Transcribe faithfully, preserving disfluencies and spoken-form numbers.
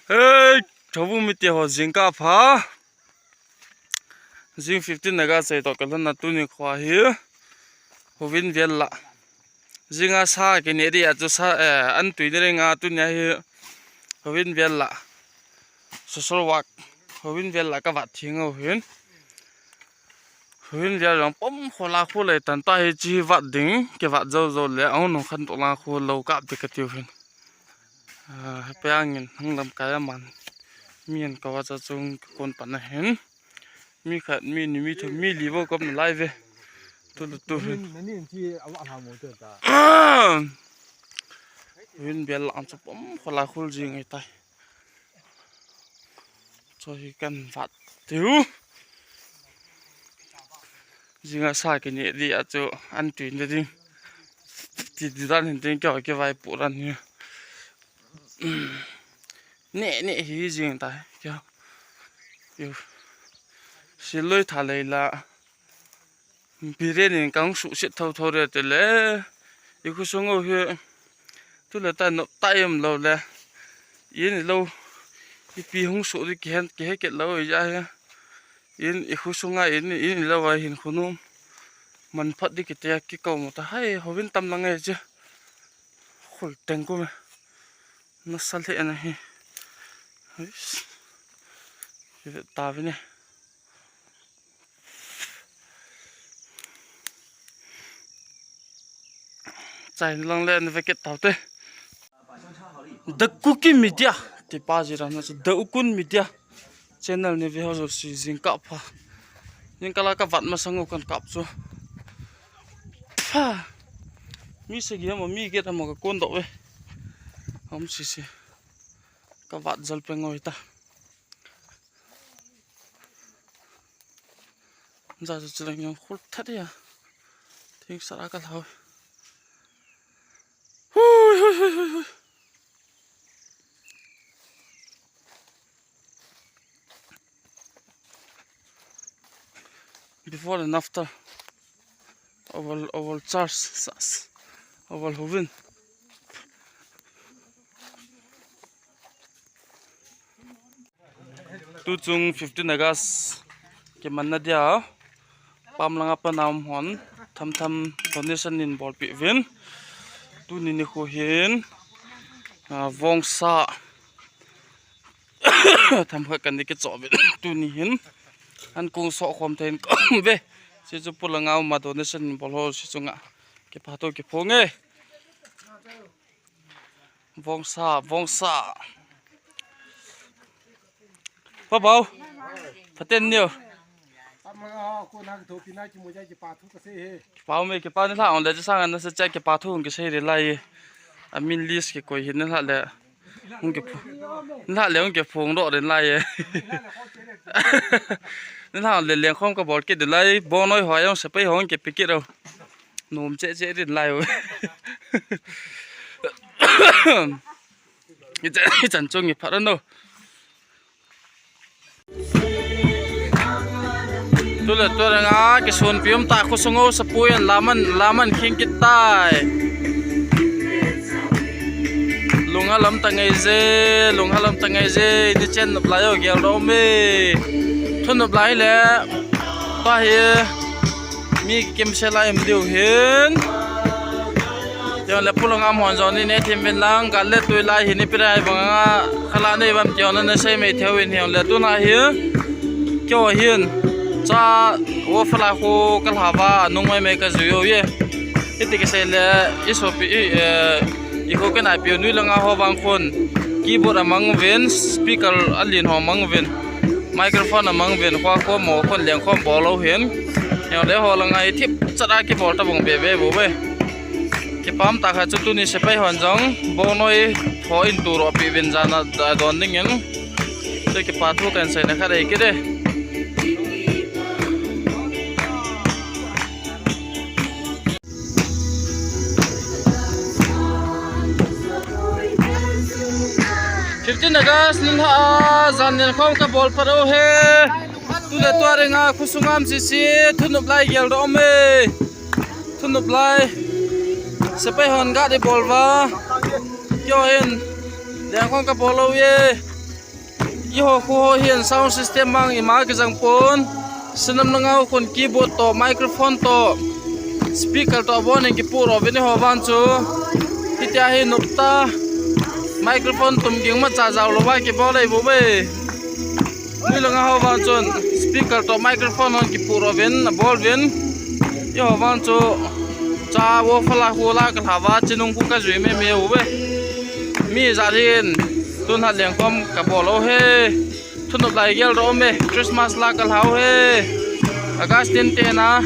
Hei, thobu mite ho jingkah pha. Jing fifteen August chai toh kilhonna tuni kho hi Houin vel lah. Jing a sa kine ding a chu sa, eh, an tui ni ding a tuni a hi Houin vel lah. Social work. Houin vel lah ka vat theng u hin. Houin vel jong pom kho la khu le tan ta hi chi vat ding, ke vat jo jo le, ang nung khan to la khu lo kap ding ka tiu hin. Ah, hepi angin hang lamkai a man. Mi an ka va cha chung ka kon pan a hin. Mi khat, mi ni, mi thum, mi li vo kom lai ve. Tu lu tu hin. Nani, nani chi awa ha mo te ta. Houin vel lah ang chu pom kho la khul jing ai tai. Chu hi kan vat tiu. Jing a sa kine ding a chu an tui ni ding. Ti ti dan hin ding kio ke vai pu ran hi. Ne ne hi jing ta kio. Yo. Siloi tha lei la. Biren in kang su sit tho tho re te le. I khu sung u hi. Tu le ta nop ta em lo le. In lo. Ipi hung su ri ki hen ki he ke lo ya he. In i khu sunga in, in lo a hin khu num. Man phat di ki te ki ko mo ta hai Houin tam lang e che. Khul teng ku me. Na sa le na hi. Hais. Ki ve ta ve ne. Chai lang le na ve ke tau te. The Kuki Media, ti pa ji ran na chu The Ukun Media channel ni ve ho jouse jingkah pha. Jingkah la ka vat masang u kan kap chu. Pha. Mi sagi ama mi get ama ka kon doh ve. Ham si si. Ka vat jal pe ngoi ta. Ja chu chilang jong khul that ya. Thing sara ka lhau. Hui, hui, hui, hui, hui. Before and after. Our, our church, sas. Our Houin. Tu chung fifteen August kiman na dia pam langa pa nam hon tham tham donation in bol pi vin. Tuni ni khu hin, ah, vongsa tham khat kan ni ke cho vin. Tuni hin an kung so khom thein kom ve. Si chu pu langa ma donation in bol ho si chunga ke pa to ke phong e. Vongsa, vongsa. Pa bau. Paten niu. Pau me kipa ni la on le cha sang na sa cha kipa thu hung kisei ri lai. A min list ki koi hin la le. Hung ki phu. La le hung ki phung do ri lai. Ni la le leng khom ka bol ki de lai. Bonoi hoi hung se pai hung ki pikit ro. Nom che che rin lai u. I chan, i chan chung i phat ano. Tule tule nga kisun pium ta khu sung u sapuian laman, laman khing kit tai. Lungha lam ta ngai je, lungha lam ta ngai je, ni chen nop lai o gel ro me. Thun nop lai le. Pa hi. Mi kim se lai um diu hin. Jong le pu langa mon jong ni ne thim vin lang, gal le tui lai hi ni pirai bang a, khala nei bam tiona na sei mei theu in hiang le tuna hi. Kio hin. Cha wo phala khu ka lhava, nung mai mai ka ju yo ye. Iti kisei le, i sopi, i, eh, i khu ka nai piu nui langa ho vang khun. Keyboard a mang vin, speaker a lin ho mang vin. Microphone a mang vin, khua khom mo khon leng khom bol lo hin. Jong le ho langa i thip chat a kibol ta bong be be bu be. Kipam ta kha chu tuni sepai hon jong, bonoi ho in tu ro pi vin jana da don ding in. Chu kipa thu kan sei na kha dei ki de. Fifteen August nilhah a, jan nel khom ka bol phat u he. Tule tua renga khu sungam sisi, thunup lai gel do me. Thunup lai. Sepai hon ga de bol va. Kio hin. Leng khom ka bol u ye. Eiho kho ho hin sound system mang ima kijang pon. Sinam langa ho khun keyboard toh, microphone toh, speaker toh abon in kipoh ro uvin eiho vang chu. Hitia hi nopta microphone tum ging macha jao louva kibol ahi bouve. Nui langa ho vang chun speaker toh microphone hon kipoh ro uvin abol uvin. Eiho vang chu cha wo phala khu la kalha uva chinung khu kajui meme uve. Mi jat hin tun hat leng khom kabol lou he. Thunop lai gel ro me, Christmas la kalha u he. August tin te na.